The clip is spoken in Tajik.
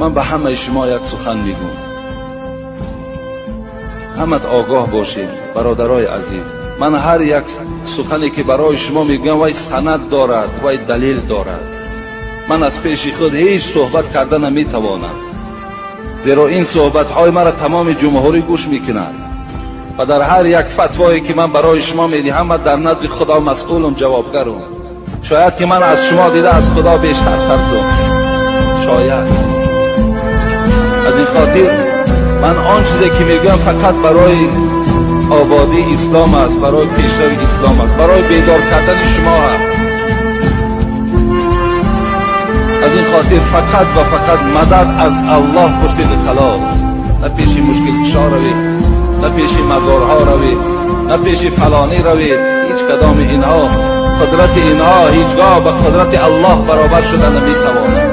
Ман ба ҳамаи шумо як сухан мегӯям. Ҳамат огоҳ бошед, бародарои азиз. Ман ҳар як сухане ки барои шумо мегӯям, вай санад дорад, вай далел дорад. Ман аз пеши худ ҳеҷ суҳбат карда наметавонам, зеро ин суҳбатҳои маро тамоми ҷумҳурӣ гӯш мекунад ва дар ҳар як фатвое ки ман барои шумо медиҳам, ман дар назди Худо масъулам, ҷавобгарам. Шояд ки ман аз шумо дида аз Худо бештар тарсам, шояд. Аз ин хотир ман он чизе ки мегӯям, фақат барои ободии ислом аст, барои пешрави ислом аст, барои бедор кардани шумо аст. Аз ин хотир фақат ва фақат мадад аз Аллоҳ пурсид, халос. На пеши мушкилкушо равед, на пеши мазорҳо равед, на пеши фалонӣ равед. Ҳеҷ кадоми инҳо, қудрати инҳо ҳеҷгоҳ ба қудрати Аллоҳ баробар шуда наметавонад.